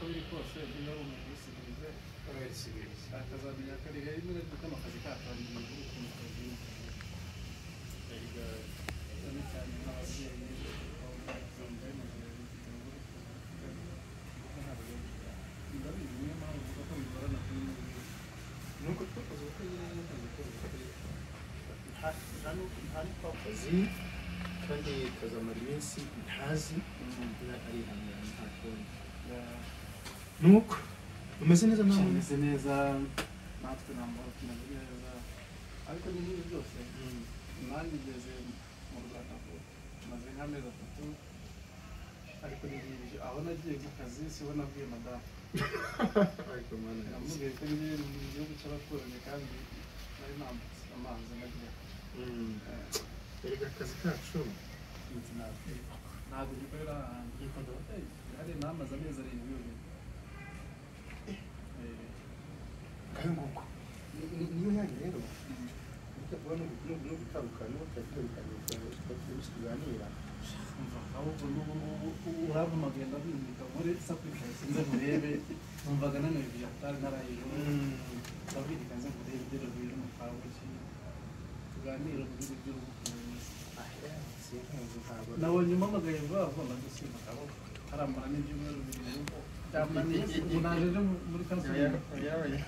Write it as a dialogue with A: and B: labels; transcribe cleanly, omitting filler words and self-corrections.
A: Uko biri kose niba ari umuntu wisibirize
B: Abarisibiriza.
A: Akazamenya ko ari rimwe na rimwe akazi kacu hari igihe uba ukuntu akazi
B: Erega
A: cyane cyane nk'ababyeyi usanga bimaze ndabizi, niyo mpamvu uvuga ko bigorana kuri muri
B: Nuko twakoze ubukwe nyine, n'akazi kose nta n'utwakoze kandi kazamara iminsi ntazi, arihangana, nta kundi. Nuko umeze neza nawe?
A: Tumeze neza natwe, nta mahoro, tumeze neza, ariko ni nk'ibi byose. Nanjye ngeze mu Rwanda vuba, maze nk'amezi 3, ariko ni nk'ibyo. Aho nagiye ku kazi siho nabwiye madamu.
B: Ariko Mana yanjye.
A: Namubwiye ko ngiye mu gihugu cy'abaturanyi kandi nari nambutse amazi nagiye.
B: Erega akazi kacu
A: Ntabwo gikorera ahantu hari, namaze amezi 7 yonyine.
B: Ngayo nguko. Niyo yanyu rero kuba no gutandukana no gutandukana tuganira.
A: Umva, ahubwo n'ubu ngubu urampamagaye ndabinika muri sacrifice nze nkurebe. Numvaga naniwe byatari ntarayijoro, ndabinika nze nkurebe dore biri mu kabuki tuganire ku bindi by'urugo.
B: Sinkuzi ntabwo.
A: Nabonye umpamagaye vuba vuba, ndagusimba akaboko haramara n'ibyumweru 2 byamunaniye. Ubu naje ejo muri
B: Oya,
A: kanseri.
B: Oya, oya.